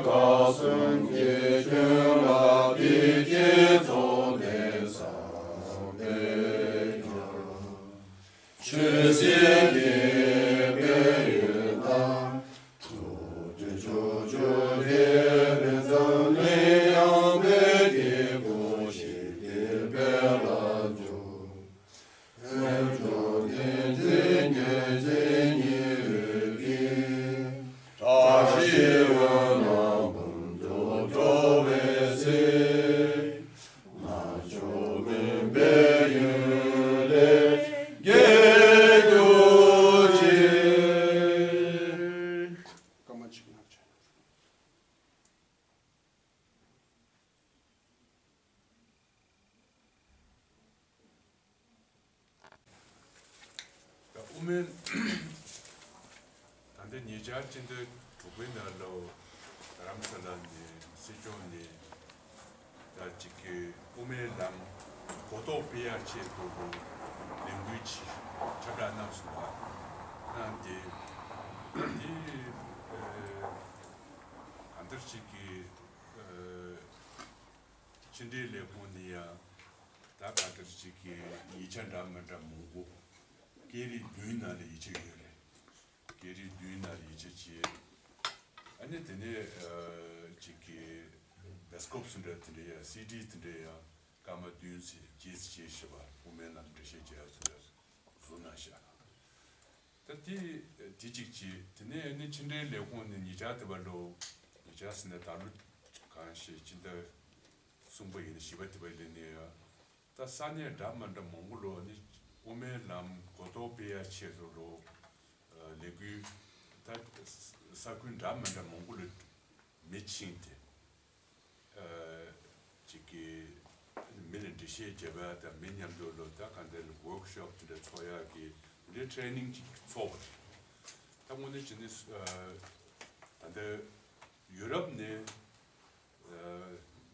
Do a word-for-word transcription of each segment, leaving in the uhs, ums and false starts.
དགའ་གསུམ་གྱི་སྐྱོན་ལ་བདེ་སྐྱིད་རྫོགས་ནས་བསམ་པས་ཀྱང་། ཆོས་སྲིད་ཀྱི་དཔལ་ཡོན་དང་། ཐུགས་རྗེ་ཕྱོགས་བཅུར་ཁྱབ་པའི་འཛམ་གླིང་ཡངས་པའི་སྐྱེ་བོ་ཞིག་སྟེ་དཔལ་ལ་འབྱོར། དཔལ་འབྱོར་ལྡན་འཛིན་ཉེར་འཛིན་ཉི་འོད་ཀྱིས། བཀྲ་ཤིས་འོད་རྣམས་འབུམ་དུ་འཕྲོ་བའི་ཚེ། རྣལ་འབྱོར་མུན་པའི་ཡུལ་ལས་རྒྱལ་གྱུར་ཅིག། སྐར་མ་གཅིག་གནང་བྱས། དབུ་མའི། ད་ལྟ་ཉེ་ཆར་སྤྱི་ཟླ་དྲུག་པའི་ནང་ལོ། རྡ་རམ་ས་ལ་ནས་སྲིད་སྐྱོང་ནས་ད་ཅིག་གི་དབུ་མའི་ལམ་གོ་རྟོགས་སྤེལ་ཡག་ཆེད་དུ་ལས་འགུལ་ཅིག་ཁྱབ་བསྒྲགས་གནང་སོང་བ། གནང་སྟེ་འདི་གང་ལྟར་ཅིག་གི་ཕྱི་འབྲེལ་ལས་ཁུངས་ནས་ཡང་ད་གང་ལྟར་ཅིག་གི་ཡིག་ཆ་འདྲ་མི་འདྲ་མང་པོ། སྐད་རིགས་བདུན་ནང་ལ་ཡིག་ཆ་ཡོད་རེད། སྐད་རིགས་བདུན་ནང་ལ་ཡིག་ཆ་བྱས། ཨ་ནི་དེ་ནས་ཅིག་གི་བྷའི་སི་ཀོབ་ཟེར་འདྲ་དེ་འདྲ་ཡང་སི་ཌི་དེ་འདྲ་ཡང་སྐར་མ་བདུན་ཙམ་རྗེས་སུ་བྱས་ཞེས་པ་དབུ་མའི་ལམ་འགྲེལ་བཤད་བྱས་ཟེར་འདྲ་བཟོ་གནང་ཤག་ད་དེ་དེ་གཅིག་བྱས། དེ་ནས་ནི་ཕྱི་འབྲེལ་ལས་ཁུངས་ནས་ཉེ་ཆར་དེ་བར་ལོ། ཉེ་ཆར་ཟེར་ན་ད་ལོ་གང་ཞེས་སྤྱི་ཟླ་གསུམ་པ་ཡིན་ན་བཞི་པ་དེ་བར་ལས་ནས་ཡང་ད་ས་གནས་འདྲ་མི་འདྲ་མང་པོ་ལོ་ནི་དབུ་མའི་ལམ་གོ་རྟོགས་སྤེལ་ཡག་ཆེད་དུ་ལོ་ལས་འགུལ་ད་ས་ཁུལ་འདྲ་མི་འདྲ་མང་པོ་ལ་མི་ཕྱིན་ཏེ། ཅིག་གི་མི་ལ་འགྲེལ་བཤད་བརྒྱབ་ཡ་དང་མི་མཉམ་དུ་ལོ་ད་གང་ལྟར་ཝོག་ཤོབ་དེ་འདྲ་ཚོགས་ཡ་གི་དེ་འདྲའི་ཊེ་ནིང་ཅིག་ཚོགས་པ་རེད། ད་དངོས་གནས་བྱས་ནས་ད་ལྟ་ཡུ་རོབ་ནས་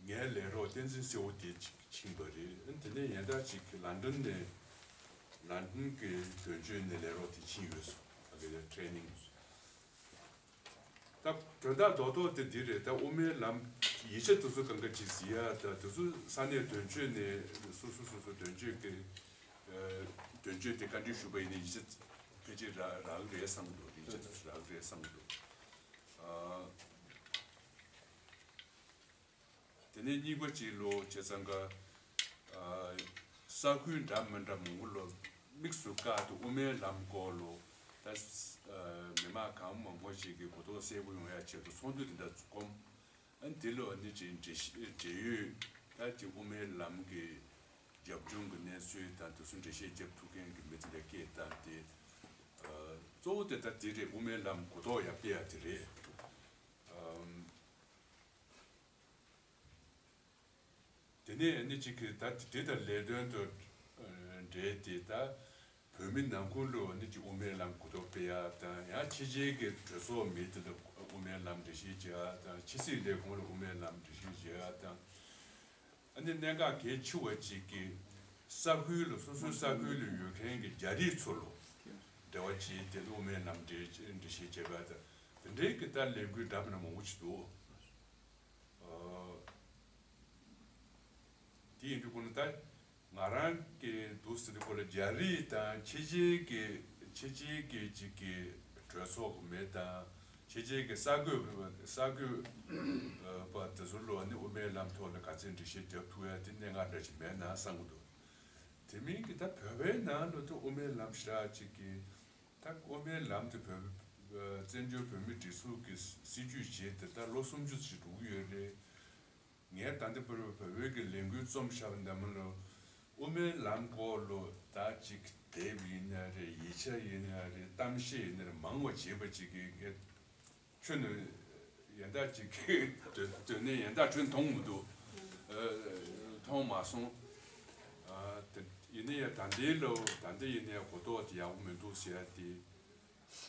ངའི་ལས་རོགས་བསྟན་འཛིན་སེའུ་དེ་ཅིག་ཕྱིན་པ་རེད། དེ་ནས་ཡན་ད་ཅིག་ལན་ཌན་ནས་ལན་ཌན་གི་དོན་གཅོད་ནས་ལས་རོགས་དེ་ཕྱིན་ཡོད་སོང་། ད་གི་ཊེ་ནིང་། ད་དོན་དག་རྡོག་རྡོག་དེ་འདི་རེད། ད་དབུ་མའི་ལམ་ཡིག་ཆ་དེ་ཚོ་གང་ག་ཅིག་གཟིགས་ཡ། ད་དེ་ཚོ་ས་གནས་དོན་གཅོད་ནས་སོ་སོ་སོ་སོ་དོན་གཅོད་ཀྱི་དོན་གཅོད་དེ་བཀའ་འདྲི་ཞུས་པ་ཡིན་ན་ཡིག་ཆ་ཕལ་ཆེར་རག་རག་གི་རེད་བསམ་གི་འདུག་ཡིག་ཆ་དེ་ཚོ་རག་གི་རེད་བསམ་གི་འདུག་དེ་ནས་གཉིས་པ་གཅིག་ལོ་བྱས་ཙང་ཀ་ས་ཁུལ་འདྲ་མི་འདྲ་མང་པོ་ལོ་དམིགས་སུ་བཀར་ཏེ་དབུ་མའི་ལམ་སྐོར་ལོ་ད་མི་མང་གང་མང་པོ་ཞིག་གི་གོ་རྟོགས་གསལ་པོ་ཡོང་ཡ་ཆེད་དུ་ཚོགས་འདུ་དེ་འདྲ་བསྐོམ། ཨ་ནི་དེ་ལོ་ནི་ཅིག་འབྲེལ་འབྲེལ་ཡོད་ད་ཅིག་དབུ་མའི་ལམ་གྱི་རྒྱབ་ལྗོངས་ཀྱི་གནས་ཚུལ་དང་དེ་ཚོ་འགྲེལ་བཤད་རྒྱབ་ཐུབ་མཁན་གྱི་མི་དེ་འདྲ་སྐད་བཏང་སྟེ། གཙོ་བོ་དེ་ད་དེ་རེད། དབུ་མའི་ལམ་གོ་རྟོགས་ཡར་སྤེལ་ཡ་དེ་རེད། དེ་ནས་ནི་གཅིག་གིས་ད་དེ་དང་ལས་དོན་དུ་འབྲེལ་ཏེ་ད་བོད་མི་ནང་ཁུལ་ལ་ནི་གཅིག་དབུ་མའི་ལམ་གོ་རྟོགས་སྤེལ་ཡ་དང་། ཡང་ཕྱི་རྒྱལ་གྱི་གྲོས་ཚོགས་མི་དེ་ལ་དབུ་མའི་ལམ་འགྲེལ་བཤད་བྱེད་ཡ་དང་། ཕྱི་སྲིད་ལས་ཁུངས་ལ་དབུ་མའི་ལམ་འགྲེལ་བཤད་བྱེད་ཡ་དང་། ཨ་ནི་གནད་འགག་གལ་ཆེ་བ་གཅིག་གིས་ས་ཁུལ་ལ་སོ་སོའི་ས་ཁུལ་ལ་ཡོད་མཁན་གྱི་རྒྱ་རིགས་ཚོ་ལ་འབྲེལ་བ་བྱས་ཏེ་དབུ་མའི་ལམ་འགྲེལ་འགྲེལ་བཤད་བྱེད་པ་དང་། དེ་འདྲའི་གི་ད་ལས་འགུལ་འདྲ་མི་འདྲ་མང་པོ་ཞིག་འདུག་དེ་ཡིན་དུས་ཁོ་ན་ད་ང་རང་གི་འདུག་ཟེར་དུས་ཁོ་ལ་རྒྱ་རིགས་དང་ཕྱི་རྒྱལ་གྱི་ཕྱི་རྒྱལ་གྱི་ཅིག་གི་གྲོས་ཚོགས་མི་དང་ཕྱི་རྒྱལ་གྱི་གསར་འགོད་གསར་འགོད་པ་དེ་ཚོ་ལ་ནི་དབུ་མའི་ལམ་ཐོག་ལ་ག་ཚད་འགྲེལ་བཤད་རྒྱབ་ཐུབ་ཡ་དེ་གནད་འགག་འདྲ་ཞིག་མེད་ན་བསམ་གྱི་འདུག་དེ་མིན་གྱི་ད་བོད་པའི་ནང་ལ་ད་དབུ་མའི་ལམ་ཞེ་དྲག་ཅིག་གི་ད་དབུ་མའི་ལམ་དེ་བོད་བཙན་བྱོལ་བོད་མིའི་སྒྲིག་འཛུགས་ཀྱི་སྲིད་ཇུས་བྱས་ཏེ་ད་ལོ་སུམ་ཅུ་ཞིག་འགྲོ་གི་ཡོད་རེད། ངས་ད་ལྟ་བར་བོད་པའི་གི་ལས་འགུལ་རྩོམ་བཞག་པ་འདྲ་མིན་ལ་དབུ་མའི་ལམ་སྐོར་ལ་ད་ཅིག་དེབ་ཡིན་ན་རེད། ཡིག་ཆ་ཡིན་ན་རེད། གཏམ་བཤད་ཡིན་ན་རེད། མང་བ་བྱས་པ་ཅིག་གིས་ངས་ཁྱོན་ནས་ཡན་ལག་ཅིག་གི་དོན་དོན་གནད་ཡན་ལག་ཁྱོན་མཐོང་མི་འདུག་ཨ་མཐོང་མ་སོང་། ཨ་དེ་ཡིན་ན་ཡང་ད་ལྟའི་ལོ་ད་ལྟ་ཡིན་ན་ཡང་གོ་རྟོགས་དེ་ཡག་པོ་མི་འདུག་ཟེར་ཡ་དེ།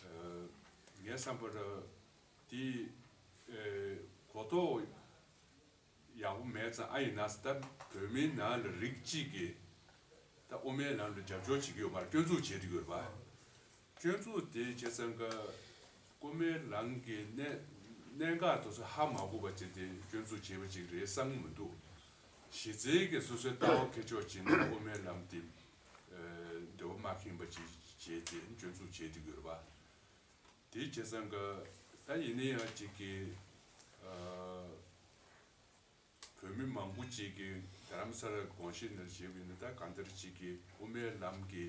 ཨ་ངའི་བསམ་པར་དེ་ཨ་གོ་རྟོགས་ཡག་པོ་མེད་ཙང་། ཨ་ཡིན་ན་ད་བོད་མིའི་ནང་ལ་རིགས་གཅིག་གིས་ད་དབུ་མའི་ལམ་ལ་རྒྱབ་སྐྱོར་བྱེད་ཀྱི་ཡོད་པ་རེད། སྐྱོན་འཛུགས་བྱེད་ཀྱི་ཡོད་པ། སྐྱོན་འཛུགས་དེ་བྱས་ཙང་ཀ་དབུ་མའི་ལམ་གྱི་གནད་ གནད་འགག་དེ་ཚོ་ཧ་མ་གོ་བ་བྱས་ཏེ་སྐྱོན་འཛུགས་བྱས་པ་ཅིག་རེད་བསམ་གྱི་མི་འདུག་གཞི་རྩའི་གི་སོ་སོའི་ལྟ་བ་འཁྱེར་ཕྱོགས་ཅིག་ནི་དབུ་མའི་ལམ་དེ་འབྲེལ་བ་མ་ཁེངས་པ་ཅིག་བྱས་ཏེ་སྐྱོན་འཛུགས་བྱས་བསྡད་ཀྱི་ཡོད་རེད་པ། དེ་བྱས་ཙང་གི་ད་ཡིན་ན་ཡང་ཅིག་གི་བོད་མི་མང་པོ་ཅིག་གིས་རྡ་རམ་ས་ལ་དགོངས་བཞེས་ནང་བཞེས་པ་ཡིན་ན། ད་གང་ལྟར་ཅིག་གིས་དབུ་མའི་ལམ་གྱི་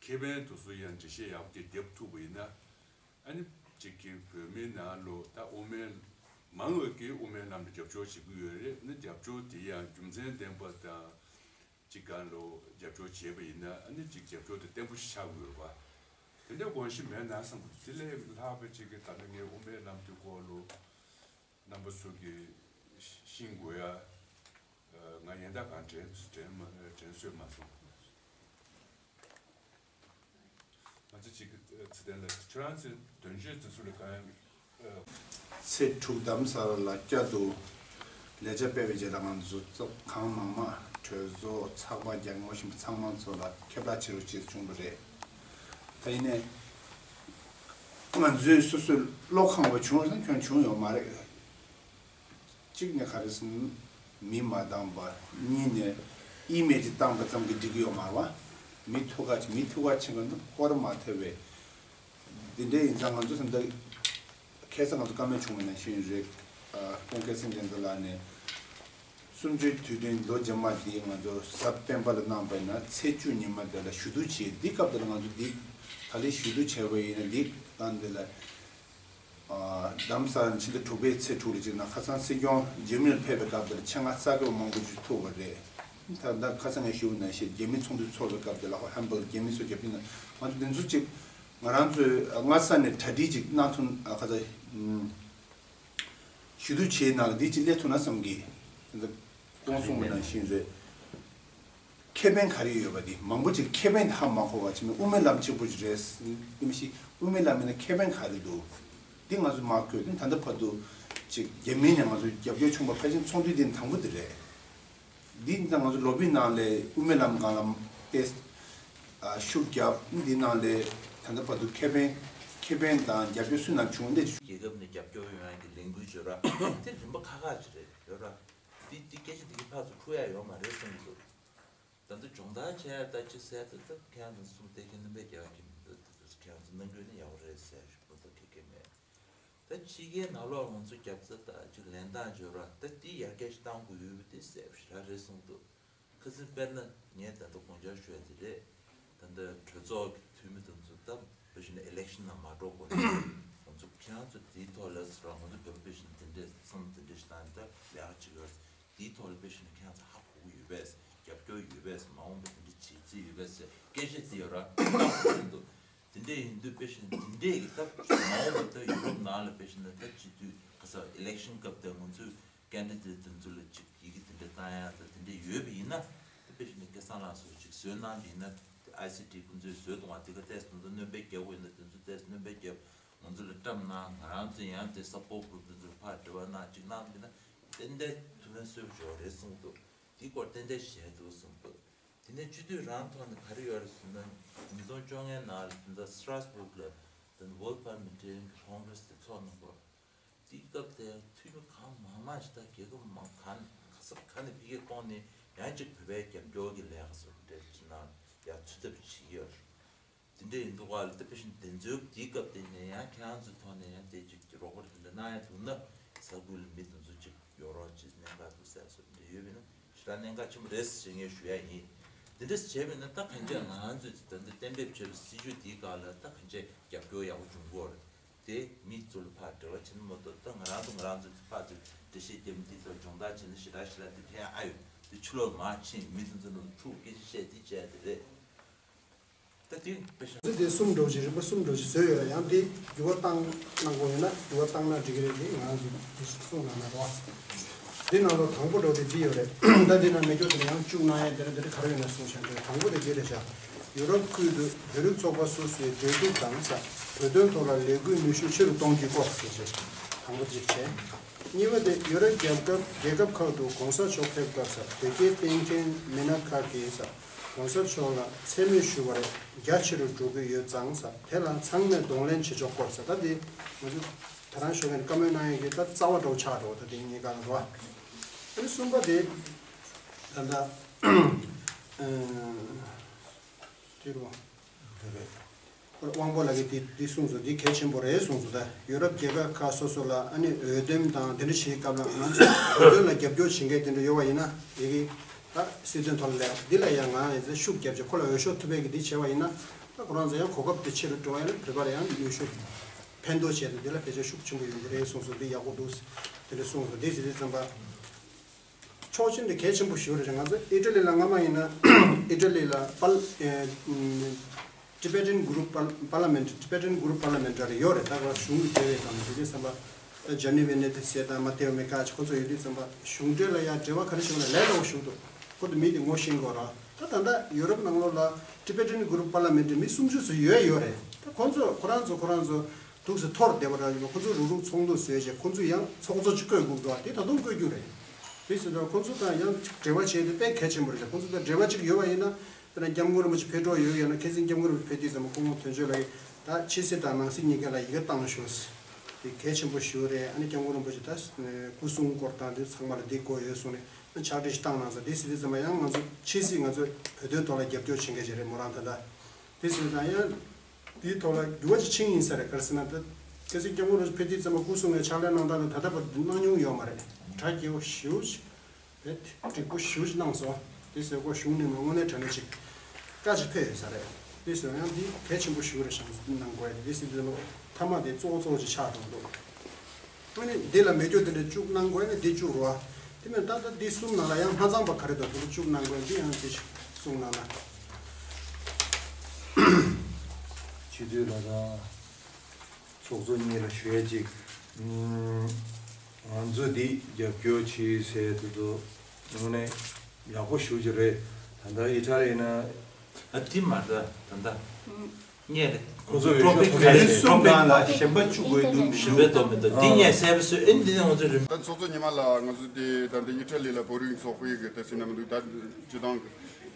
ཁེ་ཕན་དེ་ཚོ་ཡང་འགྲེལ་བཤད་ཡག་པོ་ཅིག་བརྒྱབ་ཐུབ་པ་ཡིན་ན། ཨ་ནི་ཅིག་གིས་བོད་མིའི་ནང་ལོགས་ད་དབུ་མའི་མང་བ་གིས་དབུ་མའི་ལམ་ལ་རྒྱབ་སྐྱོར་བྱེད་ཀྱི་ཡོད་རེད། ཨ་ནི་རྒྱབ་སྐྱོར་དེ་ཡང་རྒྱུ་མཚན་ལྡན་པ་དང་ཅིག་སྒང་ལོགས་རྒྱབ་སྐྱོར་བྱས་པ་ཡིན་ན། ཨ་ནི་ཅིག་རྒྱབ་སྐྱོར་དེ་བརྟན་པོ་ཞིག་ཆགས་ཀྱི་ཡོད་རེད་པ། དེ་འདྲའི་དགོངས་གཞི་མེད་ན་བསམ་གྱི་འདུག་དེ་ལས་ལྷག་པ་ཅིག་གིས་ད་ལྟ་ངས་དབུ་མའི་ལམ་དེའི་སྐོར་ལ་རྣམ་པ་ཚོ་གིས་ཤེས་དགོས་ཡ། ང་ཡན་ལག་གང་དྲན་དྲན་མ་དྲན་གསོས་མ་སོང་། ང་ཚོ་ཅིག་ཚེ་བརྟན་ལགས་ཁྱེད་རང་ཚོའི་དོན་གཅོད་དེ་ཚོ་ལ་གང་ཚེས་དྲུག་རྡ་རམ་ས་ལ་ལ་བསྐྱར་དུ་ལས་བྱ་སྤེལ་བའི་རྗེས་ལ་ང་ཚོ་གང་མང་མང་གྲོས་ཚོགས་ཚགས་པར་རྒྱག་མཁན་ཞིག་ཚང་མ་ཚོ་ལ་ཁྱབ་བསྒྲགས་བྱེད་རོགས་ཅེས་བྱུང་བ་རེད། ད་ཡིན་ནའི་ང་ཚོས་སོ་སོའི་བློ་ཁེངས་པ་བྱུང་ན་ཁྱོན་བྱུང་ཡོད་མ་རེད། གཅིག་ནས་ག་རེ་ཟེར་ན་མི་མ་འདང་པ། གཉིས་ནས་ཨི་མེ་ཇི་བཏང་པ་ཙམ་གྱིས་འགྲིག་གི་ཡོད་མ་རེད་བ། མི་ཐུག་ག་མི་ཐུག་ག་ཕྱིན་པ་འདི་སྐོར་མ་ཐེབས་པས། འདི་འདྲ་ཡིན་ཙང་ང་ཚོ་ད་ལྟ་ཁ་སང་ང་ཚོ་བཀའ་མོལ་བྱུང་བ་ནང་བཞིན་རེད། ཨ་ཁོང་སྐལ་བཟང་རྒྱལ་མཚན་ལགས་ནས་གསུམ་བཅུའི་དུས་སྟོན་ལོ་རྗེས་མ་འདི་ང་ཚོ་གཟའ་སྤེན་པ་ལ་གནང་པ་ཡིན་ན་ཚེས་བཅུ་ཉི་མ་དེ་ལ་ཞུ་གཏུག་བྱས། འདི་སྐབས་དེ་ལ་ང་ཚོ་འདི་ད་ལན་ཞུ་གཏུག་བྱས་པ་ཡིན་ན་འདི་སྟངས་འདི་ལ། ཨ་རྡ་རམ་ས་ལ་ཕྱི་ཟླ་དྲུག་པའི་ཚེས་དྲུག་ལ་ཅིག་ན་ཁ་སང་སྲིད་སྐྱོང་འཇར་མ་ནི་ལ་ཕེབས་པའི་སྐབས་དེར་ཆེད་མངགས་གསར་འགོད་མང་པོ་ཅིག་ཐུག་པ་རེད། ད་ལྟ་ཁ་སང་ངས་ཞུ་བ་ནང་བཞིན་རྒྱ་མི་ཚོགས་འདུ་ཚོགས་པའི་སྐབས་དེ་ལ་ཧོ་ཧམ་བྷག་རྒྱ་མི་ཚོ་རྒྱབ་ཀྱི་ན་ང་ཚོ་འདི་ཚོ་ཅིག་ང་རང་ཚོའི་སྔ་ས་ནས་གྲ་སྒྲིག་ཅིག་གནང་ཐུབ། ཨ་ཁ་ཚ་ཞུ་གཏུག་བྱས་ནང་ལ་འདི་ཅིག་སླེབས་ཐུབ་ན་བསམ་གི། ད་ལྟ་ཁོང་གསུངས་པ་ནང་བཞིན་རེད། ཁེ་ཕན་ག་རེ་ཡོད་པ་དེ་མང་པོ་ཅིག་ཁེ་ཕན་དེ་ཧ་མ་གོ་བ་ཅིག་མིན་དབུ་མའི་ལམ་གཅིག་པུ་ཅིག་རེད། དེ་མི་ཤེས་དབུ་མའི་ལམ་མིན་ན་ཁེ་ཕན་ག་རེ་འདུག་འདི་ང་ཚོ་མ་གོ་དུས་ད་ལྟ་བར་དུ་ཅིག་རྒྱ་མི་ནས་ང་ཚོ་རྒྱབ་སྐྱོར་བྱུང་བ་ཕལ་ཆེར་ཚོགས་འདུ་འདི་དང་པོ་དེ་རེད། འདི་ད་ང་ཚོ་ལོ་བི་ནང་ལས་དབུ་མའི་ལམ་སྒང་ལ་ཏེ་ཤུགས་རྒྱབ། འདི་ནང་ལས་ད་ལྟ་བར་དུ་ཁེ་ཕན་ཁེ་ཕན་དང་རྒྱབ་སྐྱོར་སུ་ནང་བྱུང་འདི། རྒྱལ་ཁབ་ནས་རྒྱབ་སྐྱོར་ཡོང་ཡག་གི་ལས་འགུལ་བྱོས་ར་དེ་རིམ་པ་ཁག་ཁག་ཅིག་རེད་ཡོད་ར། འདི་འདི་སྐད་ཆ་འདི་གི་ཕར་ཚུར་ཁུར་ཡག་ཡོད་མ་རེད་བསམ་གྱི་འདུག་ད་ལྟ་སྦྱོང་བརྡར་བྱས་ཡ་ད་ཅི་ཟེར་ད་ད་ཁྱེད་རང་ཚོ་གསུམ་བལྟས་མཁན་རྣམ་པས་རྒྱལ་བ་ཁྱེད་མི་འདུག་ད་ཁྱེད་རང་ཚོ་གནང་དགོས་ན་ཡག་པོ་རེད་ཟེར་ཞུ་མ་གཏོགས་ཁེ་ཁེ་མེད། ད་ཕྱི་རྒྱལ་ནང་ལོགས་ང་ཚོ་རྒྱབ་རྩ་ད་ཅིག་ལེན་སྟངས་བྱོས་ར་ད་འདི་ཡར་རྒྱས་ཤིག་གཏང་དགོས་ཡོད་པ་དེ་གསལ་པོ་ཞེ་དྲག་རེད་གསུངས་འདུག་ཁ་སང་དཔེར་ན་ངས་ད་ལྟ་དགོངས་འཆར་ཞུ་ཡ་དེ་རེད། ད་ལྟ་གྲོས་ཚོགས་ཀྱི་འཐུས་མི་དེ་ཚོ་ད་དཔེ་བཞིན་ན་ཨི་ལེག་ཤན་ནང་མ་འགྲོ་དགོས་ན་ང་ཚོ་ཁྱེད་རང་ཚོ་དེའི་ཐོག་ལ་ཟེར་ར་ང་ཚོ་བོད་པ་དཔེ་བཞིན་ན་དེ་འདྲས་བསམ་དེ་འདྲས་ཞིག་བཏང་ནས་ད་ལས་ཀ་བྱེད་ཀྱི་ཡོད་རེད། དེའི་ཐོག་ལ་དཔེ་བཞིན་ན་ཁྱེད་རང་ཚོ་ཧ་གོ་གི་ཡོད་པས། རྒྱབ་སྐྱོར་ཡོད་པས། མ་འོངས་པ་དེ་འདྲ་བྱེད་རྩིས་ཡོད་པས་ཟེར་སྐད་ཆ་དེ་ཡོད་ར་ད་གསུངས་འདུག་དེ་འདྲས་ཡིན་དུས་དཔེ་བཞིན་དེ་འདྲས་ཀྱི་སྟབས་མ་འོངས་པ་ད་ཡུ་རོབ་ནང་ལ་དཔེ་བཞིན་ན་ད་སྤྱི་འཐུས་ག་ས་ཨི་ལེག་ཤན་སྐབས་དེ་ང་ཚོས་ཀེན་ཌི་ཌེ་ཊི་དེ་ཚོ་ལ་ཅིག་ཡི་གེ་དེ་འདྲས་བཏང་ཡ་ད་དེ་འདྲས་ཡོད་པ་ཡིན་ན་ད་དཔེ་བཞིན་ན་སྐལ་བཟང་ལགས་སུ་ཅིག་བཟོས་གནང་གི་ཡིན་ན་ཨའི་སི་ཊི་ཁོང་ཚོས་བཟོས་གཏོང་བ་དེ་ག་ཏོག་ཙམ་ད་སྣོན་པ་རྒྱག་དགོས་ཡིན་ན་དེ་ཚོ་ཏོག་ཙམ་སྣོན་པ་རྒྱབ་ང་ཚོ་ལ་བཀྲམ་གནང་། ང་རང་ཚོ་ཡང་དེ་སབ་པོར་གུ་རུབ་དེ་ཚོ་ལ་ཕར་འབྲེལ་བ་གནང་ཅིག་གནང་ཡིན་ན་ཏན་ཏན་ཐུགས་ཕན་གསོས་པ་ཞིག་རེད་གསུངས་འདུག་དེའི་སྐོར་ཏན་ཏན་བཤད་འདུག་གསུངས་འདུག་དེ་ནས་སྤྱི་འཐུས་རང་ཐོག་ནས་ག་རེ་ཡོད་རེད་ཟེར་ན་ཉིས་སྟོང་བཅོ་ལྔ་ནང་ལ་དེ་འདྲ་སི་ཊ་སྦུག་ལ་དེ་ནས་World Parliamentarian Congress དེ་ཚོགས་གནང་གོ་དེའི་སྐབས་དེ་འཐུས་མི་གང་མང་མང་ཞིག་ད་རྒྱལ་ཁབ་མང་གང་ག་ས་ག་ནས་ཕ་གིར་ཁོང་ནས་ཡང་ཅིག་བོད་པའི་རྒྱབ་སྐྱོར་གྱི་ལས་ཀ་སོགས་འབྲེལ་གྱི་ནང་ཡར་ཚུད་ཐབས་བྱེད་ཀྱི་ཡོད་རེད། དེ་འདྲ་ཡིན་དུས་ག་ལ་ད་དཔེ་བཞིན་དེ་ཚོའི་དེའི་སྐབས་དེ་ནས་ཡང་ཁྱེད་རང་ཚོའི་ཐོག་ནས་ཡང་དེ་ཅིག་རོགས་པ་དེ་འདྲ་གནང་ཡ་འདུག་ན་ས་ཁུལ་ལ་མི་དེ་ཚོ་ཅིག་ཡོང་རོགས་ཅིག་གནད་འགག་འདུག་ཟེར་སོགས་དེ་འདྲ་ཡོད་པ་ཡིན་ན་ཞེ་དྲག་གནད་འགག་ཆེན་པོ་རེད་ཟེར་ངས་ཞུ་ཡ་ཡིན། དེ་འདྲ་བྱས་པ་ཡིན་ན་ད་གང་ཅི་ང་རང་ཚོས་ད་ལྟ་གཏན་འབེབས་བྱས་པའི་སྲིད་ཇུས་དེའི་སྒང་ལ་ད་གང་ཅི་རྒྱབ་སྐྱོར་ཡག་པོ་བྱུང་གི་ཡོད་རེད། དེ་མི་ཚོ་ལ་ཕར་འབྲེལ་བ་བྱེད་ན་མ་གཏོགས་ད་ང་རང་ཚོ་ང་རང་ཚོ་ཕར་ཚུར་འགྲེལ་བཤད་རྒྱབ་ནས་དེ་ཚོ་སྦྱོང་བརྡར་བྱས་ན་ཞེ་དྲག་ཞེ་དྲག་དེ་ཕན་ཨ་ཡོད་དེ་ཕྱི་ལོགས་མར་ཕྱིན་མི་དེ་ཚོ་ནང་ཐུག་སྐད་ཆ་བཤད་དེ་བྱས་དེ་རེད། ད་དེ་དཔེ་བཞག་དེ་གསུམ་འགྲོ་གི་རིམ་པ་གསུམ་འགྲོ་གི་བཟོས་ཡོད་ལ་ཡང་དེ་འགྱུར་བ་བཏང་གནང་དགོས་ཡོད་ན་འགྱུར་བ་བཏང་ན་འགྲིག་གི་རེད། དེ་ང་རང་ཚོ་དེ་གསུང་གནང་ན་རོགས། དེ་ནང་ལོ་དང་པོ་འགྲོ་དེ་འདི་ཡོད་རེད། ད་དེ་ནང་མེད་སྐྱོ་དེ་ཡང་བཅུག་གནང་ཡ་དེ་རེད། དེ་རེད་ག་རེ་ཡོད་ན་གསུང་བྱ་འདོད། དང་པོ་དེ་དེ་རེད་བཞག་ཡུ་རོབ་ཁུལ་དུ་བོད་རིགས་ཚོགས་པ་སོ་སོའི་འབྲེལ་གཏུག་དང་ས་བོད་དོན་ཐོག་ལ་ལས་འགུལ་ནུས་ཤུགས་ཆེ་རུ་གཏོང་རྒྱུའི་སྐོར་ཞེས་བྱས། དང་པོ་གཅིག་བྱས། གཉིས་པ་དེ་ཡུ་རོབ་རྒྱལ་ཁབ་རྒྱལ་ཁབ་ཁག་ཏུ་གོང་ས་མཆོག་ཕེབས་སྐབས་སུ་བོད་སྐད་བསྟན་མཁན་མི་སྣ་ཁག་གིས་ས་གོང་ས་མཆོག་ལ་མཚན་སྨད་ཞུ་བར་རྒྱ་ཆེ་རུ་འགྲོ་གི་ཡོད་ཙང་ས་དེ་ལ་ཚང་མས་གདོང་ལེན་བྱེད་ཕྱོགས་སྐོར་ས་ད་དེ་ང་ཚོ་ ད་རང་ཤོད་མཁན་བཀའ་མོལ་གནང་ཡས་ཀྱི་ད་རྩ་བ་འདྲ་བོ་ཆགས་འགྲོ་ད་དེ་གཉིས་ཀ་ལ་འགྲོ་བ། ཨ་ནི་གསུམ་པ་དེ་ད་ལྟ་དེ་རུ་དབང་པོ་ལགས་ཀྱིས་འདི་འདི་གསུངས་སོང་། འདི་གལ་ཆེན་པོ་རེད་གསུངས་སོང་། ད་ཡུ་རོབ་རྒྱལ་ཁབ་ཁག་སོ་སོ་ལ་ཨ་ནི་འོས་འདེམས་དང་དེ་འདྲ་བྱེད་སྐབས་ལ་ང་ཚོ་བོད་དོན་ལ་རྒྱབ་སྐྱོར་བྱེད་མཁན་དེ་འདྲ་ཡོད་པ་ཡིན་ན་ཡི་གེ་ད་སྲིད་དོན་ཐོག་ལ་སླེབས་འདི་ལ་ཡང་ང་ཡི་ཤུགས་རྒྱབ་བྱས་ཁོ་ལ་འོས་ཤོག་ཐོབ་པའི་གི་འདི་བྱས་པ་ཡིན་ན་ད་ཁོ་རང་ཚོ་ཡང་གོ་སྐབས་དེ་ཆེ་རུ་འགྲོ་བ་ཡིན་ན་བོད་པར་ཡང་ནུས་ཤུགས་ཕན་ཐོགས་བྱས་ཏེ་འདི་ལ་ཕལ་ཆེར་ཤུགས་ཆེན་པོ་ཡོང་གི་རེད་གསུངས་སོང་། འདི་ཡག་པོ་འདུག་དེ་འདྲ་གསུངས་སོང་། འདི་ཟེར་དུས་ཙམ་པ། ཕྱོགས་གཅིག་ནས་གལ་ཆེན་པོ་ཞིག་རེད། ང་ཚོ་ཨི་ཊ་ལི་ལ་སྔ་མ་ཡིན་ན་ཨི་ཊ་ལི་ལ་པཱལ་ཨེ་ཨམ་Tibetan Group Par- Parliament Tibetan Group Parliament རེ་ཡོད་རེད། ད་ག་གཞུང་གི་འབྲེལ་བའི་དང་དེ་འདྲའི་བསམ་པ་ད་ཇ་ནི་ཝེ་ནེ་ཏི་སེ་དང་མ་ཏེའོ་མེ་ཁ་ཆ་ཁོ་ཚོ་ཡོད་དུས་ཙམ་པ་གཞུང་འབྲེལ་ལ་ཡང་འབྲེལ་བ་ག་རེ་བྱུང་ན་ལས་སླ་པོ་ཞིག་འདུག་ཁོ་ཚོ་མི་དེ་ངོ་ཤེས་དགོས་ར། ད་ད་ལྟ་ཡུ་རོབ་ནང་ལོགས་ལ་Tibetan Group Parliament མི་སུམ་ཅུ་ཙམ་ཡོད་ཡོད་རེད། ད་ཁོ་ཚོ་ཁོ་རང་ཚོ་ཁོ་རང་ཚོ་འདུག་སེ་འཐོར་བསྡད་པ་འདྲ་ཡོད། ཁོ་ཚོ་རུག་རུག་ཚོགས་འདུ་བཟོས་བྱས་ཁོ་ཚོ་ཡང་ཚོགས་གཙོ་གཅིག་བསྐོས་དགོས་འདུག་དེ་ད་དུང་བསྐོས་རྒྱུ་རེད། དེ་ཟེར་ན་ཁོ་ཚོ་དང་ཡང་གཅིག་འབྲེལ་བ་བྱས་ཏེ་དཔེ་གལ་ཆེན་པོ་རེད། ཁོ་ཚོ་དང་འབྲེལ་བ་གཅིག་ཡོད་པ་ཡིན་ན་དཔེར་ན་སྐྱབས་མགོན་རིན་པོ་ཆེ་ཕེབས་འགྲོ་ཡོད་ཡོད་ན་ཁ་སང་སྐྱབས་མགོན་རིན་པོ་ཆེ་ཕེབས་དུས་ཙམ་པ་སྐུ་ངོ་དོན་གཅོད་ལགས་ཀྱིས་ད་ཕྱི་སྲིད་དང་ནང་སྲིད་གཉིས་ཀ་ལ་ཡི་གེ་བཏང་ཤོག་དེ་གལ་ཆེན་པོ་ཞིག་རེད། ཨ་ནི་སྐྱབས་མགོན་རིན་པོ་ཆེ་ད་སྐུ་སྲུང་སྐོར་དང་དེ་ཚང་མ་ལ་འདི་དགོས་ཡོད་གསུངས་ནས་ཕྱག་བྲིས་ཤིག་བཏང་གནང་སོང་། དེ་ཟེར་དུས་ཙམ་པ་ཡང་ང་ཚོ་ཕྱི་སྲིད་ང་ཚོ་བོད་དོན་ཐོག་ལ་རྒྱབ་སྐྱོར་བྱེད་མཁན་ཞིག་རེད་མོ་རང་ད་ལྟ། དེ་བྱས་ཙང་ཡང་དེའི་ཐོག་ལ་འགྱུར་བ་ཅིག་ཕྱིན་ཡིན་ས་རེད། ག་རེ་ཟེར་ན་ད་གལ་སྲིད་སྐྱབས་མགོན་རིན་པོ་ཆེ་ཕེབས་དུས་ཙམ་པ་སྐུ་སྲུང་གི་ཕྱག་ལས་གནང་སྟངས་ལ་ད་ལྟ་བར་དུ་གནང་མྱོང་ཡོད་མ་རེད། གྲ་རྒྱས་པོ་ཞེ་པོ་ཅིག་བེད་འགྲིག་པོ་ཞེ་པོ་ཅིག་གནང་སོང་། དེ་ཟེར་གོ་གཞུང་ནས་མ་དངོས་གནས་དྲང་གནས་ཅིག་བཀའ་ཅིག་ཕེབས་ཡོད་ས་རེད། དེ་ཟེར་ཡང་འདི་གལ་ཆེན་པོ་ཞེ་པོ་རེད་བཞག་གནང་དགོས་ཡ་དེ་ཟེར་དུས་ལོ་མཐའ་མ་དེ་གཙོ་བོ་གཙོ་བོ་ཅིག་ཆགས་འགྲོ་འདུག་ཨ་ནི་འདི་ལ་མེ་སྒྱོགས་དེ་འདྲ་བཅུག་གནང་དགོས་ནི་འདི་བཅུག་རོགས། དེ་མིན་ད་ལྟ་འདི་གསུམ་ནང་ལ་ཡང་མ་ཚང་པ་ག་རེ་འདུག་དེ་འདྲ་བཅུག་གནང་དགོས་འདི་ཡང་དེ་གསུང་གནང་ན། སྤྱི་འཐུས་ལ་དང་ཚོགས་གཙོ་གཉིས་ལ་ཞུ་ཡ་གཅིག་ང་ཚོ་འདི་རྒྱབ་སྐྱོར་བྱེད་ཟེར་དེ་ཚོ་དངོས་གནས་ཡག་པོ་ཞུ་རྒྱུ་རེད། ད་ལྟ་ཨི་ཊ་ལི་ཡིན་ན། ཨ་དེ་མ་རེད་ད་ལྟ། ངས་ཁོ་ཚོ་ཡོད་ཤོག་ཐོག་ག་རེ་གསུམ་ནང་ལ་གཞན་པ་བཅུག་དགོས་འདུག་གཞན་པའི་ཐོག་མི་འདུག་འདི་ངས་གསལ་པོ་བཟོས། ཨེ་འདི་ནས་ང་ཚོ་རིམ། ད་ཚོགས་གཙོ་ཉི་མ་ལགས་ང་ཚོ་དེ་ད་ལྟ་ཨི་ཊ་ལི་ལ་བོད་རིགས་ཚོགས་པའི་གི་ད་སེམས་ནང་མི་འདུག་ད་སྤྱི་བཏང་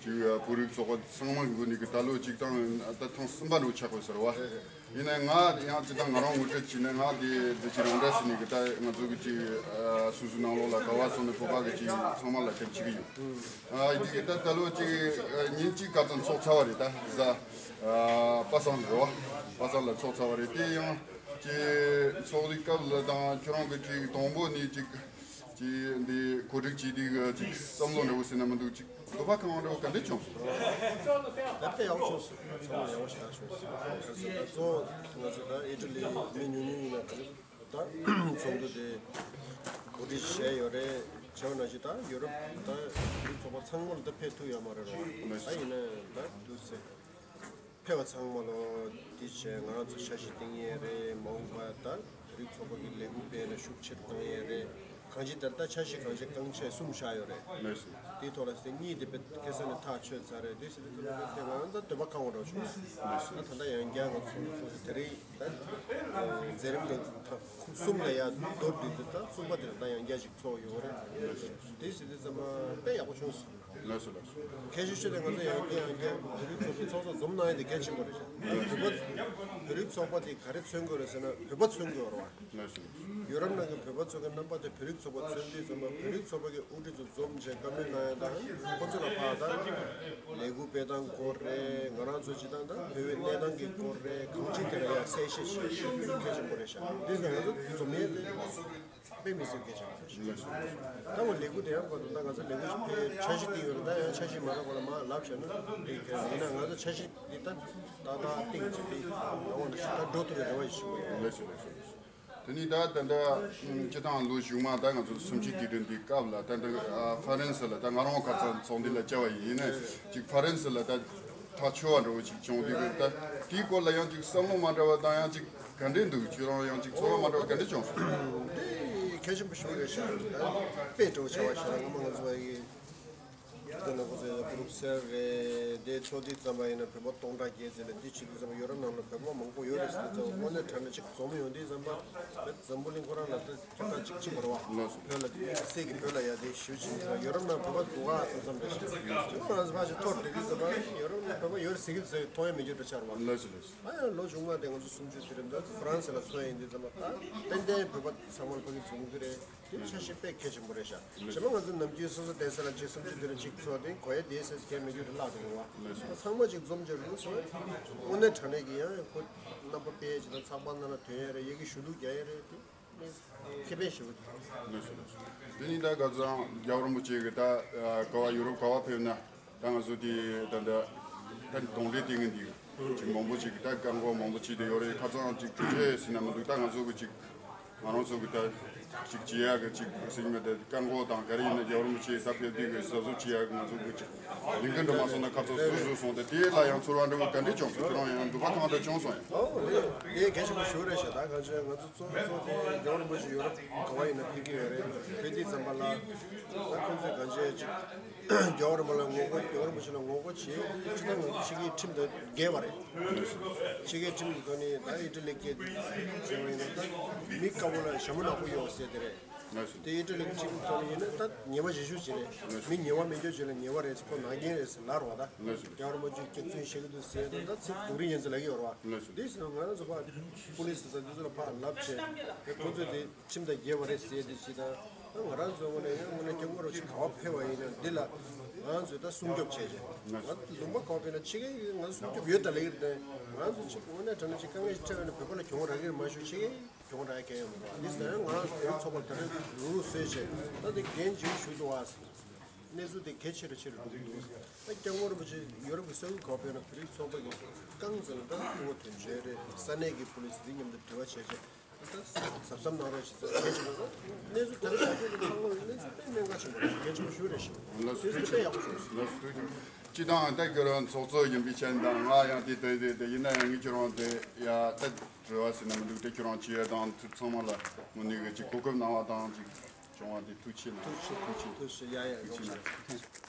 གི་བོད་རིགས་ཚོགས་པ་ཚང་མ་གི་ངོས་ནས་གི་ད་ལོ་གཅིག་དང་ད་ཐེངས་གསུམ་པ་འགྲོ་ཆགས་པ་ཟེར་བ། ཡིན་ནའི་ང་ཡང་སྤྱི་བཏང་ང་རང་ངོ་སྤྲོད་བྱས་ནས་ང་དེ་འདི་ཅི་རང་འདྲ་ཟེར་ནས་གི་ད་ང་ཚོ་གི་ཅི་སོ་སོའི་ནང་ལོགས་ལ་ག་བ་སོང་ནས་བོད་པ་གི་ཅི་ཚང་མ་ལ་སྐྱབས་བྱེད་གི་ཡོད། ཨ་ཡི་གེ་ད་ད་ལོ་གཅིག་ཉིན་གཅིག་ག་ཙམ་ཚོགས་ཚར་བ་རེད། ད་གཟའ་པ་སངས་རེད་བ། པ་སངས་ལ་ཚོགས་ཚར་བ་རེད། དེ་ཡང་གཅིག་ཚོགས་དུས་སྐབས་ལ་དང་ཁྱོད་རང་གི་གཅིག་དང་པོ་ནས་གཅིག་གཅིག་འདི་གོ་སྒྲིག་བྱས་དུས་གི་གཅིག་བསམ་བློ་འདྲ་བོ་ཟེར་ན་མི་འདུག་གཅིག་འདོད་པ་ཁེངས་པ་འདྲ་བོ་ག་འདྲ་བྱུང་སོང་། ད་དཔེ་ཡག་པོ་བྱུང་སོང་། ཚང་མ་ཡག་པོ་ཞེ་དྲག་བྱུང་སོང་། ག་ཚོད་ད་གཙོ་བོ་ང་ཚོ་ད་ཨི་ཊ་ལི་མི་ཉུང་ཉུང་ཡིན་ན་ག་ཚོད་ད་ཚོགས་འདུ་དེ་གོ་སྒྲིག་བྱས་ཡོད་རེད། བྱས་པ་ནང་བཞིན་ད་ཡོ་རོབ་ད་ཡུལ་ཚོགས་པ་ཚང་མ་ལ་ད་ཕེབས་ཐུབ་ཡོད་མ་རེད་རོ། ད་ཡིན་ན་ད་དུས་ཚོད་ཕེབས་པ་ཚང་མ་ལོ་དེ་བྱས་ང་རང་ཚོ་འཆར་གཞི་བཏིང་ཡས་རེད། མ་འོངས་པ་ད་བོད་རིགས་ཚོགས་པ་གི་ལས་འགུལ་སྤེལ་ན་ཤུགས་ཆེར་གཏོང་ཡས་རེད། གང་ཅི་ལྟར་ད་འཆར་གཞི་གང་ཅི་རྐང་ཆ་གསུམ་བཞག་ཡོད་རེད། ལགས་སོ། དེའི་ཐོག་ལ་སེ་གཉིས་དེ་དཔེ་ཁ་སང་ནས་ཐག་ཆོད་ཚར་རེད། དེ་སེ་དེ་ཚོ་ལ་དཔེ་ང་ད་འདོད་པ་ཁེངས་པ་འདྲ་བྱུང་། ལགས་སོ། ད་ད་ལྟ་ཡང་བསྐྱར་ང་ཚོ་ཚོ་དེ་རིང་ད་མཛད་རིམ་དེ་ད་ཁུངས་གསུམ་ལ་ཡ་མདོར་བསྡུས་ཏེ་ད་གསུམ་པ་དེ་ད་ཡང་བསྐྱར་ཅིག་ཚོགས་ཡོད་རེད། དེ་སེ་དེ་ཚང་མ་དཔེ་ཡག་པོ་བྱུང་སོང་། ལགས་སོ་ལགས་སོ། གལ་ཆེ་ཤོས་དེ་ང་ཚོ་ཡང་བསྐྱར་ཡང་བསྐྱར་བོད་རིགས་ཚོགས་པའི་ཚོགས་གཙོ་འཛོམས་གནང་ཡས་དེ་གལ་ཆེན་པོ་རེད་ཤག་བོད་པ་བོད་རིགས་ཚོགས་པ་དེ་ག་རེ་མཚོན་དགོས་རེད་ཟེར་ན་བོད་པ་མཚོན་དགོས་རེད་བ། ལགས་སོ་ལགས་སོ། ཡུ་རོབ་ནང་གི་བོད་པ་ཚོ་གི་རྣམ་པ་དེ་བོད་རིགས་ཚོགས་པ་མཚོན་དུས་ཙམ་པ་བོད་རིགས་ཚོགས་པ་གི་དབུ་ཁྲིད་ཚོ་འཛོམས་བྱས་བཀའ་མོལ་གནང་ཡ་དང་ཁོ་ཚོ་ལ་ཕར་ད་ལས་འགུལ་སྤེལ་སྟངས་སྐོར་རེད། ང་རང་ཚོ་སྤྱི་བཏང་ད་བོད་པའི་གནས་སྟངས་ཀྱི་སྐོར་རེད། གང་ཅི་དེ་ལ་ཡང་གསལ་བཤད་བྱེད་ཤུགས་གལ་ཆེན་པོ་རེད་ཤག་འདི་ནི་ང་ཚོ་འཛོམས་ཡས་དེ་དཔེ་མི་སྲིད་གལ་ཆེན་པོ་རེད་ཤག་ད་ང་ལས་འགུལ་དེ་ཡང་གོ་ད་ང་ཚོ་ལས་འགུལ་ཞིག་ཕེབས་འཆར་གཞི་བཏིང་ཡོད་རེད། ད་ཡང་འཆར་གཞི་མ་རག་པ་ལ་མར་ལབ་བྱས་ན་འགྲིག་གི་རེད། ཡིན་ན་ང་ཚོ་འཆར་གཞི་འདི་ད་ཏག་ཏག་བཏིང་བྱས་ཏེ་ང་འོ་ན་ཞིག་ད་འགྲོ་ཐུབ་པའི་རེ་བ་ཞིག་བྱེད་ཀྱི་ཡོད། ལགས་སོ་ལགས་སོ། དེ་ནས་ད་ད་ལྟ་སྤྱི་བཏང་ལོ་གཞུག་མ་ད་ང་ཚོ་གསུམ་བཅུའི་དུས་དྲན་འདིའི་སྐབས་ལ་ད་ལྟ་ཨ་ཧྥ་རན་སི་ལ་ད་ང་རང་ཁ་སང་ཚོགས་འདུ་ལ་བཅར་བ་ཡིན། ཡིན་ནའི་ཅིག་ཧྥ་རན་སི་ལ་ད་ཐག་ཆོད་པ་འདྲ་བོ་ཅིག་བྱུང་དུས་ད་དེའི་སྐོར་ལ་ཡང་ཅིག་བསམ་བློ་མ་འདྲ་བ་དང་ཡང་ཅིག་ག་འདྲས་འདུག་ཁྱོད་རང་ཡང་ཅིག་ཚོར་བ་མ་འདྲ་བ་ག་འདྲས་བྱུང་སོང་། དེ་གལ་ཆེན་པོ་ཞིག་རེད་ཤག་དཔེ་འདྲ་བོ་ཆགས་པ་ཤག་སྔོན་མ་ང་ཚོ་བ་ཡི། དེ་ནང་ཁོ་ཚོས་བུ་རུག་སེལ་རེད། དེ་ཚོ་དུས་ཙམ་པ་ཡིན་ན་བོད་པ་སྟོང་ཕྲག་བརྒྱད་ཙམ་རེད། འདི་བྱེད་དུས་ཙམ་པ་ཡོ་རོབ་ནང་ལ་བོད་པ་མང་པོ་ཡོད་རེད་ཟེར་དུས་ཙམ་པ་དངོས་གནས་དྲང་གནས་ཅིག་འཛོམས་ཡོང་དུས་ཙམ་པ་འཛམ་བུ་གླིང་ཁོ་རང་ལ་ད་ཁྱབ་སྟངས་ཅིག་ཅིག་མ་རེད་བ། ལགས་སོ། བོད་ལ་དེ་སད་ཀྱི་བོད་ལ་ཡ་དེ་ཞུ་ཕྱིན་ཙང་ཡོ་རོབ་ནང་བོད་པ་འདུག་ག་བསམ་བསམ་རེད་ཤག་ཅིག་ང་རང་ཚོ་ཕར་ཞིག་ཐོར་བསྡད་དུས་ཙམ་པ་ཡོ་རོབ་ནང་བོད་པ་ཡོད་རེད་ཟེར་གྱི་ཟེར་མཐོང་ཡ་མེད་རྒྱུ་འདྲ་ཆགས་རེད་བ། ལགས་སོ། ལགས་སོ། ཨ་ཡང་ལོ་བཅོ་ལྔ་དེ་ང་ཚོ་སུམ་ཅུ་དེ་རིང་ད་ཧྥ་རན་སི་ལ་འཚོགས་ཡིན་དུས་ཙམ་པ་ད་ཏན་ཏན་བོད་པ་ཚང་མ་ལ་ཕ་གི་འཛོམས་རྒྱུ་རེད། དེ་འཆར་གཞི་དཔེ་གལ་ཆེན་པོ་རེད་ཤག་གཞན་པ་ང་ཚོ་ནམ་རྒྱུན་སོ་སོ་བསྡད་ས་ལ་གཅིག་སུམ་ཅུ་དེ་རིང་གཅིག་འཚོགས་ཏེ་གོ་ཡ་དེའི་སེམས་གལ་མེད་རྒྱུ་རེད་ལགས་འདུག་བ། ད་ཚང་མ་གཅིག་འཛོམས་ཀྱི་རེད་སོང་། དངོས་གནས་དྲང་གནས་ཀྱི་ཡང་ཁོ་རྣམ་པ་དཔེ་ཅིག་དང་ཚགས་པར་ནང་ལ་ཐོན་ཡ་རེད། ཡ་གི་ཞུ་གཏུག་རྒྱག་ཡ་རེད། དེ་ཁེ་ཕན་ཞེ་པོ་འདུག་ལགས་སོ། ལགས་སོ། དེ་ནི་ད་ག་ཚང་རྒྱལ་བ་རིན་པོ་ཆེ་གི་ད་ག་བ་ཡུ་རོབ་ག་བ་ཕེབས་ན། ད་ང་ཚོ་དེ་ད་ད་ད་གདོང་ལེན་དེ་ངན་དེ་ཅིག་མང་པོ་ཅིག་ད་བཀག་འགོག་མང་པོ་བྱས་ཏེ་ཡོད་རེད། ཁ་སང་ཅིག་གྲུབ་འབྲས་ཟེར་ན་མི་འདུག་ད་ང་ཚོ་གི་ཅིག་ང་རང་ཚོ་གི་ད་ཅིག་བྱེད་ཡག་གི་ཅིག་ཟེར་གྱི་མེད། ད་བཀག་འགོག་དང་ག་རེ་ཡིན་ན་རྒྱལ་བ་རིན་པོ་ཆེ་ད་ཕེབས་དུས་གི་གཟབ་གཟབ་བྱེད་ཡག་གི་ང་ཚོ་གི་ཅིག་ལས་འགན་འགྲོ་མ་སོང་ན་ཁ་ཚོ་ཟུར་ཟུར་སོང་སྟེ་དེ་ལ་ཡང་ཚོར་བ་འདྲ་བོ་ག་འདྲས་བྱུང་སོང་། ཁྱོད་རང་ཡང་འདུག་པ་གང་འདྲ་བྱུང་སོང་ཡང་། ཨོ་ལེ་ལེ་གལ་ཆེན་པོ་ཞུ་རེད་ཤག་ད་གང་ཅི་ང་ཚོ་གཙོ་བོ་གཙོ་དེ་རྒྱལ་བ་རིན་པོ་ཆེ་ཡོ་རོབ་ག་བ་ཡིན་ན་ཕེབས་ཀྱི་ཡོད་རེད། ཕེབས་དུས་ཙམ་པ་ལ་ད་ཁོང་ཚོས་གང་ཅི་ཅིག་རྒྱལ་བ་རིན་པོ་ལ་ངོ་རྒོལ། རྒྱལ་བ་རིན་པོ་ཆེ་ལ་ངོ་རྒོལ་བྱེད་ཅི་ད་ང་ཚོ་ཕྱི་རྒྱལ་ཁྲིམས་དང་འགལ་བ་རེད། ཕྱི་རྒྱལ་ཁྲིམས་ཀྱི་ཐོག་ནས་ད་ཨི་ཊ་ལི་སྐད་དུ་བྱས་པ་ཡིན་ན་ད་མི་དཀར་པོ་ལ་ཞྭ་མོ་ནག་པོ་གཡོག་ཟེར་དེ་རེད། ལགས་སོ། དེ་ཨི་ཊ་ལི་གི་ཁྲིམས་ཐོག་ནས་ཡིན་ན་ད་ཉེས་པ་ཞེ་ཤོས་ཅིག་རེད། ལགས་སོ། མི་ཉེས་པ་མེད་རྒྱུ་ཅིག་ལ་ཉེས་པ་རེད། ཁོ་ནག་རྐྱང་རེད་ཟེར་ལབ་རོགས་ད། ལགས་སོ། རྒྱལ་བ་རིན་པོ་ཆེས་སྐྱག་རྫུན་བཤད་ཀྱི་འདུག་ཟེར་ད་ད་ཚིག་སྡུག་རུས་ཡིན་ཟེར་ལབ་ཀྱི་ཡོད་རེད་བ། ལགས་སོ། འདི་ཟེར་ང་རང་ཚོ་ཕར་པུ་ལིས་དང་འདི་ཚོ་ལ་ཕར་ལབ་བྱས་དེ་ཁོ་ཚོས་དེ་ཁྲིམས་དང་འགལ་བ་རེད་ཟེར་དེ་ཅིག་དང་། ད་ང་རང་ཚོའི་ངོས་ནས་ཡང་དངོས་གནས་སྐྱབས་མགོན་རིན་པོ་ཆེ་ག་བ་ཕེབས་པ་ཡིན་ན་འདི་ལ་ང་ཚོས་ད་སྲུང་སྐྱོབ་བྱས་བྱས། ང་ལུང་པ་ག་བ་ཕེབས་ན་ཕྱི་རྒྱལ་ཡིན་ང་སྲུང་སྐྱོབ་ཡོད་ད་ལབ་ཀྱི་རེད། ང་ཚོ་ཅིག་དངོས་གནས་དྲང་གནས་ཅིག་དཀའ་ངལ་ཞིག་འཕྲད་པ་ཡིན་ན་བོད་པ་ལ་གྱོང་རག་གི་རེད་མ་གཞི་ཕྱི་རྒྱལ་གྱོང་རག་གི་ཡོད་མ་རེད། འདི་ཟེར་ན་ང་རང་བོད་ཚོགས་པ་ད་རེས་རུག་རུག་བཟོས་བྱས་ད་འདི་འགན་ཅིག་ཞུགས་འདུག་བ། གནས་ཚུལ་དེ་གལ་ཆེ་རུ་ཆེ་རུ་འགྲོ་གི་འདུག་ད་སྐྱབས་མགོན་རིན་པོ་ཆེ་ཡོ་རོབ་ཀྱི་ས་ཁུལ་ག་བ་ཕེབས་ན་བོད་རིགས་ཚོགས་པ་གི་རྐང་འཛིན་ལ་ད་སྐུ་ངོ་དོན་གཅོད་རེད། ས་གནས་ཀྱི་པུ་ལིས་འདི་མཉམ་དུ་འབྲེལ་བ་བྱས་བྱས། ད་གཟབ་གཟབ་གནང་རོགས་ཞེས་ཟེར་གལ་ཆེན་པོ་ཞུ་རེད་ཤག་གནས་ཚུལ་དེ་རིང་ད་ལྟ་གི་ཚང་མ་གནས་ཚུལ་དཔེ་གནད་འགག་ཆེན་པོ་རེད། གལ་ཆེན་པོ་ཞུ་རེད་ཤག་ལགས་སོ། དེ་ཚོ་དཔེ་ཡག་པོ་བྱུང་སོང་། ལགས་སོ། ཐུགས་རྗེ་ཆེ། སྤྱི་བཏང་ད་ཁྱོད་རང་ཚོགས་གཙོ་ཡིན་པའི་ཆ་ནས་ང་ཡང་དེ་ལྟ་དེ་དེ་ཡིན་ན་ཡང་ངས་ཁྱོད་རང་དེ་ཡ་ད་བྲེལ་བ་ཟེར་ན་མི་འདུག་དེ་ཁྱོད་རང་བྱེད་ཡ་དང་ཚང་མ་ལ་དངོས་གནས་གི་ཅིག་གོ་སྐབས་གནང་བ་དང་ཅིག་བྱུང་བ་དེ་ཐུགས་རྗེ་ཆེ་གནང་། ཐུགས་རྗེ་ཆེ། ཐུགས་རྗེ་ཆེ། ཡ་ཡ་ཐུགས་རྗེ་ཆེ་གནང་།